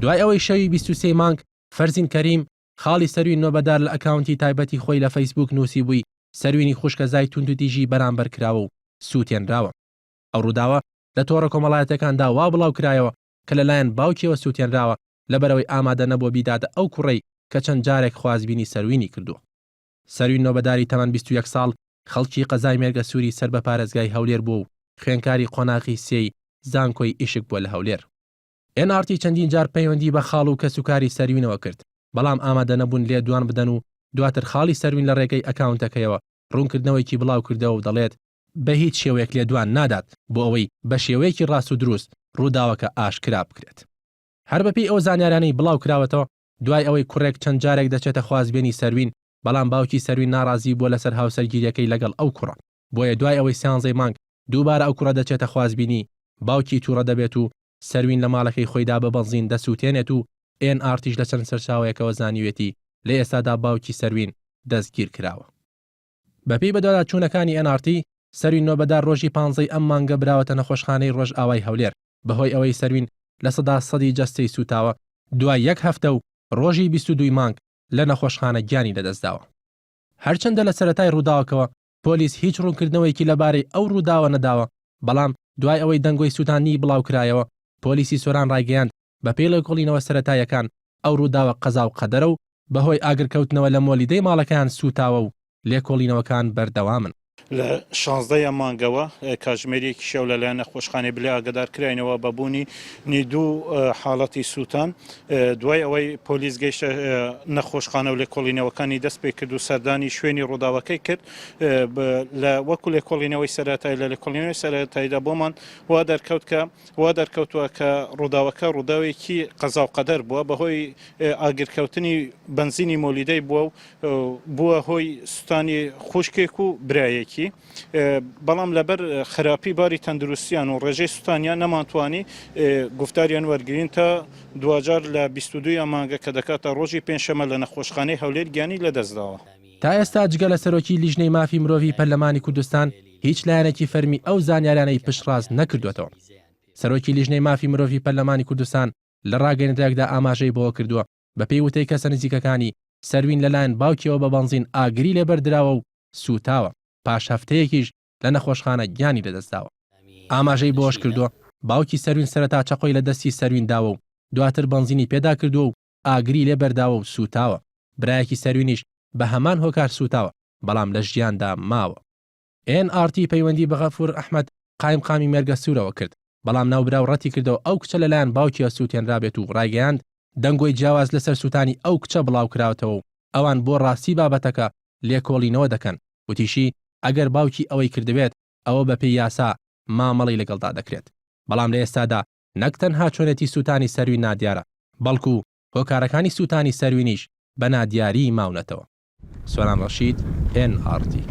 دوای ئەوەی شەوی 23 مانگ فەرزین کەریم، خاڵی سەروین نۆبەدار لە ئەکاونتی تایبەتی خۆی لە فەیسبووک نووسیبووی سەروینی خوشکەزای توندوتیژی بەرامبەر کراوە و سووتێنراوە. ئەو ڕووداوە لە تۆڕە کۆمەڵایەتیەکاندا وا بڵاوکرایەوە کە لەلایەن باوکیەوە سووتێنراوە لەبەرئەوەی ئامادە نەبووە بیداتە ئەو کوڕەی کە چەند جارێک خوازبینی سەروینی کردووە. سەروین نۆبەداری تەمەن 21 ساڵ خەڵکی قەزای مێرگەسووری سەر بە پارێزگای هەولێر بووە و خوێندکاری قۆناغی سێی زانکۆی ئیشک بووە لە هەولێر. ئێن ئاڕ تی چەندین جار پەیوەندی بە خاڵ و کەسوکاری سەروینەوە کرد، بەڵام ئامادەنەبوون لێدوان بدەن و دواتر خاڵی سەروین لە ڕێگەی ئەکاونتەکەیەوە ڕوونکردنەوەیەکی بڵاوکردەوە و دەڵێت، بەهیچ شێوەیەک لێدوان نادات بۆ ئەوەی بەشێوەیەکی ڕاست و دروست ڕووداوەکە ئاشکرا بکرێت. هەر بەپێی ئەو زانیارانەی بڵاوکراوەتەوە، دوای ئەوەی کوڕێک چەند جارێک دەچێتە خوازبێنی سەروین، بەڵام باوکی سەروین ناڕازی بووە لەسەر هاوسەرگیریەکەی لەگەڵ ئەو کوڕە، بۆیە دوای ئەوەی سیانزەی مانگ دووبارە ئەو کوڕە دەچێتە خوازبینی، باوکی توڕە دەبێت و سەروین لە ماڵەکەی خۆیدا بە بەنزین دەسوتێنێت و ئێن ئاڕ تیش لە چەند سەرچاوەیەکەوە زانیوێتی لە ئێستادا باوکی سەروین دەستگیرکراوە. بەپێی بەدواداچوونەکانی ئێن ئاڕ تی، سەروین نۆبەدار ڕۆژی پانزەی ئەم مانگە براوەتە نەخۆشخانەی ڕۆژئاوای هەولێر، بەهۆی ئەوەی سەروین لە سەدا سەدی جەستەی سووتاوە، دوای یەک هەفتە و ڕۆژی 22 ی مانگ لە نەخۆشخانە گیانی لەدەستداوە. هەرچەندە لە سەرەتای ڕووداوەکەوە پۆلیس هیچ ڕوونکردنەوەیەکی لەبارەی ئەو ڕووداوە نەداوە، بەڵام دوای ئەوەی دەنگۆی سووتاندنی بڵاوکرایەوە، پۆلیسی سۆران ڕایگەیاند، بەپێی ڵێکۆڵینەوە سەرەتاییەکان ئەو ڕووداوە قەزا و قەدەرە و بەهۆی ئاگرکەوتنەوە لە مۆلیدەی ماڵەکەیان سووتاوە و لێکۆڵینەوەکان بەردەوامن. لە 16 ی ئەم مانگەوە کاتژمێر یەکی شەو لەلایەن نەخۆشخانەی بلێ ئاگادار کراینەوە بە بوونی دوو حاڵەتی سووتان. دوای ئەوەی پۆلیس گەیشتە نەخۆشخانە و لێکۆڵینەوەکانی دەست پێ کرد و سەردانی شوێنی ڕووداوەکەی کرد لە وەکو لێکۆڵینەوەی سەرەتایی لە لێکۆڵینەوەی سەرەتاییدا بۆمان وا دەرکەوت کە وا دەرکەوتووە کە ڕووداوەکە ڕووداوێکی قەزا و قەدەر بووە بەهۆی ئاگرکەوتنی بەنزینی مۆلیدەی بووە و بووە هۆی سوتانی خوشکێک و برایەکی بەڵام لەبەر خراپی باری تەندروستیان و ڕێژەی سوتانیان نەمانتوانی گوفتاریان وەرگین تا دواجار لە 22 ی مانگە کە دەکاتە ڕۆژی پێنجشەمە لە نەخۆشخانەی هەولێر گیانی لەدەستداوە. تا ئێستا جگە لە سەرۆکی لیژنەی مافی مرۆڤی پەرلەمانی کوردستان هیچ لایەنێکی فەرمی ئەو زانیاریانەی پشتڕاست نەکردووەتەوە. سەرۆکی لیژنەی مافی مرۆڤی پەرلەمانی کوردستان لە ڕاگەیەندراوێکدا ئاماژەی بەوەکردووە، بەپێی وتەی کەسە نزیکەکانی، سەروین لەلایەن باوکیەوە بە بەنزین ئاگری لێبەردراوە و سووتاوە، پاش هەفتەیەکیش لە نەخۆشخانە گیانی لەدەستداوە. ئاماژەی بەوەشکردووە، باوکی سەروین سەرەتا چەقۆی لە دەستی سەروین داوە و دواتر بەنزینی پێدا کردووە و ئاگری لێ بەرداوە و سووتاوە، برایەکی سەروینیش بە هەمان هۆکار سووتاوە، بەڵام لە ژیاندا ماوە. ئێن ئاڕ تی پەیوەندی بە غەفور ئەحمەد، قایمقامی مێرگەسوورەوە کرد، بەڵام ناوبراو ڕەتیکردەوە ئەو کچە لەلایەن باوکیەوە سووتێنرابێت و ڕایگەیاند، دەنگۆی جیاواز لەسەر سووتانی ئەو کچە بڵاوکراوەتەوە و ئەوان بۆ ڕاستی بابەتەکە لێکۆڵینەوە دەکەن، وتیشی، ئەگەر باوکی ئەوەی کردبێت ئەوە بەپێی یاسا مامەڵەی لەگەڵدا دەکرێت، بەڵام لە ئێستادا نەک تەنها چۆنێتی سووتانی سەروین نادیارە، بەڵکو هۆکارەکانی سووتانی سەروینیش بە نادیاریی ماونەتەوە. سۆران ڕەشید، ئێن ئاڕ تی.